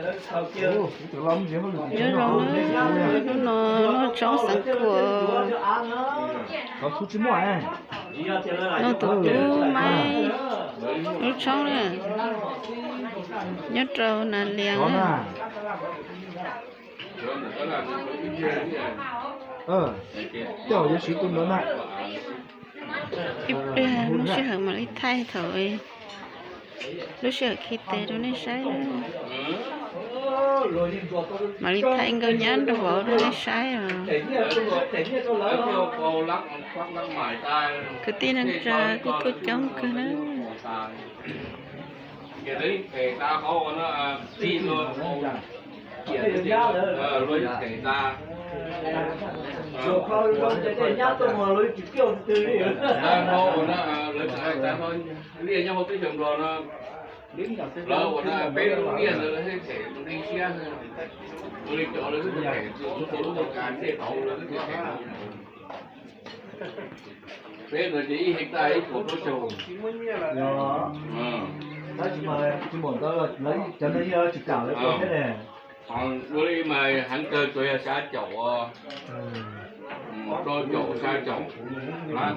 Nyob zoo na, hnub no noj tshoob xeev khuam, noj tus tub maib lub tshoob na, nyob rau Nas Lias. Ib pliag lub sij hawm mam li thaij thaum lub sij hawm khi tes rau nej saib na. Mam li thaij nkawg nyab nraug vauv rau nej saib os. Kwv tij neej tsa kuj tuaj coob kawg na. Lawv ua no peb lub niaj ntawd lawv thiaj them nqi siab, ua li cov lawv twb them, ua lub ua kas ntiaj teb lawv twb them. Peb no ces ib hectare ib puas plaub caug. Tab sis mas tsis muaj ntawd, cov no yeej tsis kam lawv ua thiab ne. Ua li mas heev kawg tsuas yog xya caum, plaub caum xya caum lab.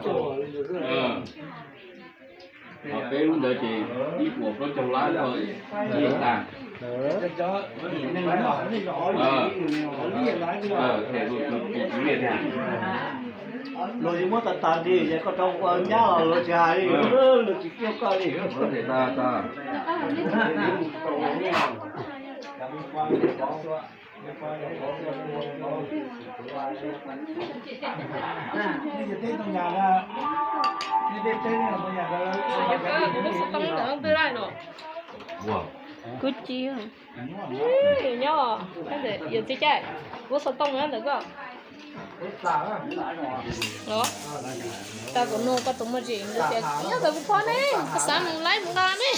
Peb lub ntawd ces ib puas plaub caug lab ib hectare. Luag yeej muab tas tas li, yog koj rau ua nyab los luag tsis hais li, luag tsis kiag koj li. Kuv ci. Nyob, yawm txiv Caij, kuv xov tooj ntawm koj. Los, tau kuv nug koj tus muaj tsis, nyob ntawm kuv phob ne, koj xav mus laib mus nqa ne.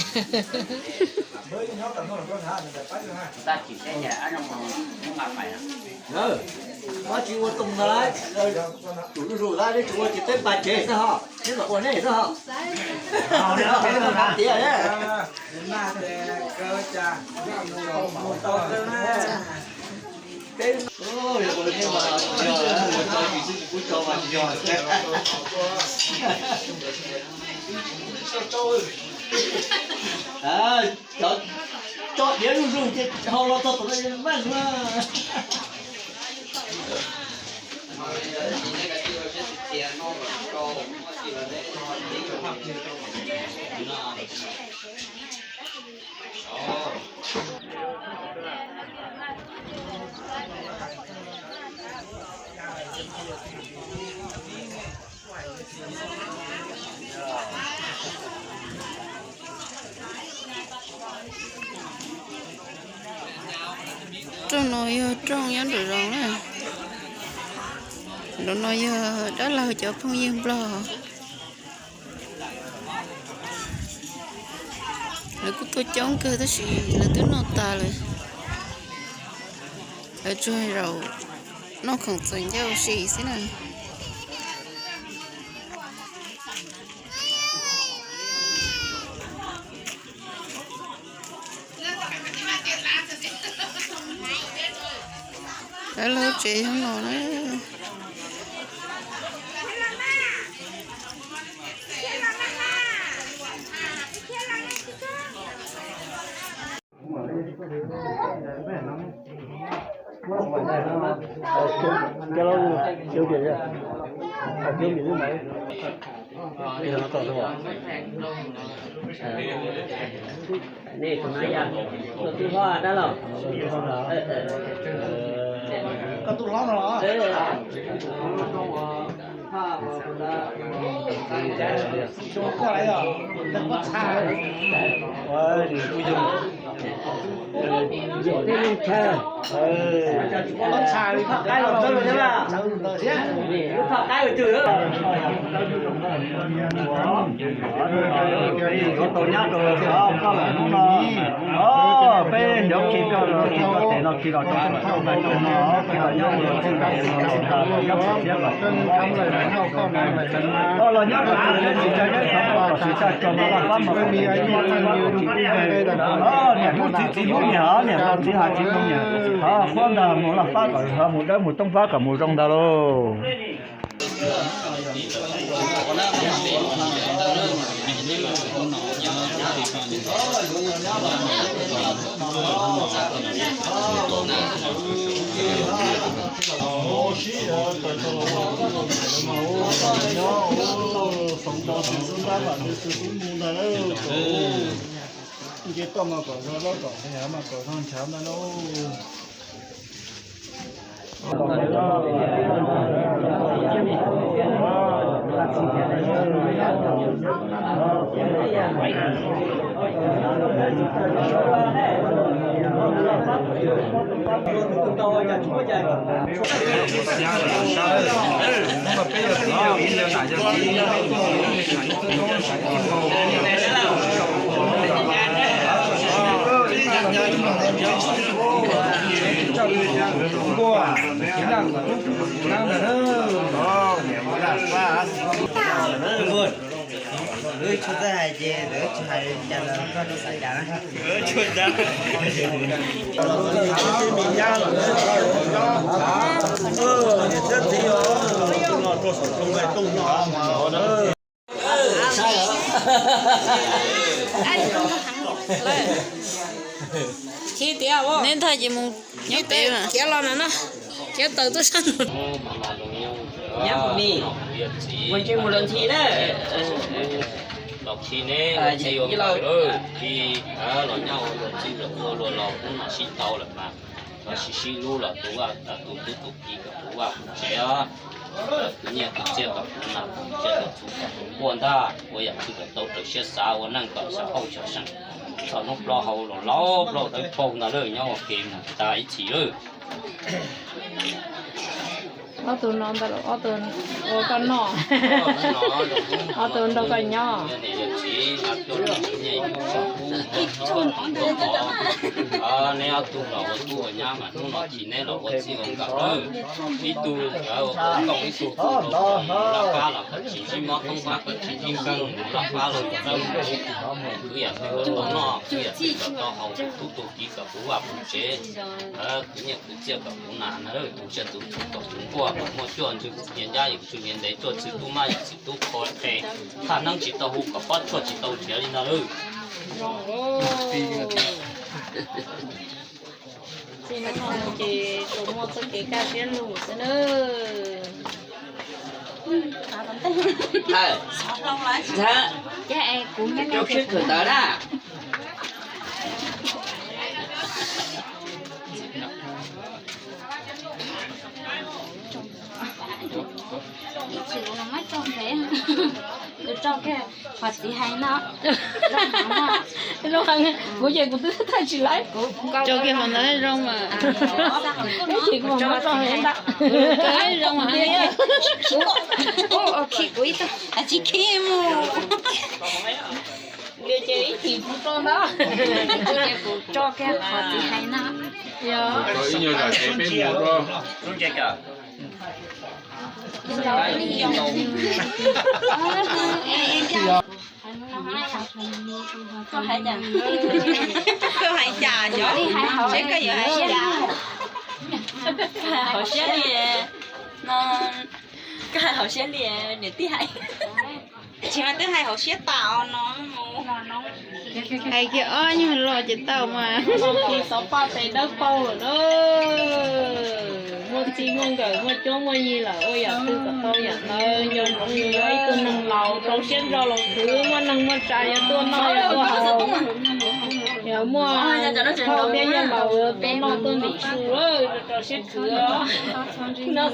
Muab tsis ua tus ntawd lawm, tus zuj zus lawm, neb tsis ua ces peb npaj tsev xwb ho, neb mam ua neb xwb ho. Tias cov diav zuj zus ces haus los txog tom no maj zuag. Rooj no yog rooj nyob nraum zoov na. Nraum no yog dab laug cov phooj ywg Nplog. Lawv kuj tuaj coob kawg tab sis lawv twb noj tas lawm. Lawv tsuas zaum noj khoom txuas ncauj ua si xwb na. Lawv lub tsev yog no na. Koj tus hlob no los? Lub thaj qaib los txawb thiab, lub thaj qaib los txawb. Peb yuav tau nyab rau koj lawm hnub no. Peb yuav khi koj los khi koj tes no khi los rau koj tus kheej no, koj los nyob ua koj tus kheej no, koj los nyob ua koj tus kheej no. Koj los nyob rau tus kheej no, tsis tso nyob txog koj los tsis tsa tso no, koj pab mus koj tus kheej no. Txiv, txiv hlub niam, niam los txiv hais txiv hlub niam. Qhuab ntag mus laj fab kom mus dawb mus tooj fab kom mus zoo ntag lauj. Nce toj mas kom zog, zaub kom nqhis, hav mas kom zog ntshav ntag lauj. Wb tsis txawj hais ces lawv tsis hais cas los koj tsis xav cas na. Neb ntag ces mus nyob pem khiav los no no, khiav tawm tuaj sab no. Nyab mus ni, ua ntsej muag los ntxhi na. Los khi neb los khi ua nkawm, khi los nyob ua luag txij luag ua luag los hnub no sib tau lawm mas, los sib sib hlub los tus vaj tus tub tus kiv kom tus vaj tus tsev os. Tus nyiaj tus txiaj kom tus nas tus txiaj kom tus nquaj ntag, ua yam twg kom tau raws siab xav, ua neej kom xyaum hauj xyaum seem, txog hnub plaub hau los laus plaub dawb paug ntag lawm, nyob ua ke mus tas ib txhis lawm. Ob tug no ntag los ob tug ua koj noj, ob tug nrog koj nyob. Neb ob tug los ua tub ua nyab mas hnub no khi neb los ua txij ua nkawm lawm. Ib tug ua koom ib tug laj pab los koj tsis ntsib mob thoob qab, koj tsis ntsib nkeeg, laj pab los mus dawb mus khwv yam twg los tau noj, khwv yam twg los tau haus, tus tub tus kiv kom tus vaj tus tsev, tus nyiaj tus txiaj kom tus nas na, tus tsiaj tus txhu kom tus nquaj, kom muaj cuaj ntsws nyias ncaj yim ntsws nyias ntev, cuaj txwg tub maj yim txwg tub qhua rhe, thaj neeb tsis tau hu kom pob tshuaj tsis tau nrhiav li ntag lawm. Txij hnub no ces tsuas muaj txoj kev kaj siab lug xwb nawb. Ntxhawm, rau siab kawm ntawv na. Qhov txiv hais no, zoo heev, kuv ces kuv twb thaij tsis laib. Tso kiag qhov ntawd zoo mas. Ib chim kuv mam muab tso heev ntag. Zoo mas heev. Tsis khi mus. Ces ib chim kuv tso ntag. Kuv tso kiag qhov txiv hais no. Ib nyuag zam kev peb mus rau. Koj hais cas? Koj hais cas yog? Seb koj yuav hais cas? Hais hauv siab li no. Koj hais hauv siab li niam tij hais. Tsis mas twb hais hauv siab tas os no. Hais kiag ob nyuag lo ces tau mas. Xov paj tes dawb paug lawm na. Muaj txij muaj nkawm muaj cuab muaj yig lawm, ua yam twg kom tau yam ntawd. Nco ntsoov yus yog ib tug neeg laus rau siab ntso los khwv, muaj neeg muaj tsav yuav tuaj noj yuav tuaj haus, yog muaj thauj thiab yog laus yuav tuaj noj tuaj ntim su, rau siab khwv. No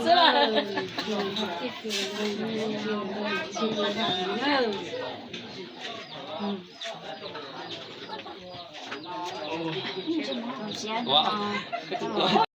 xwb.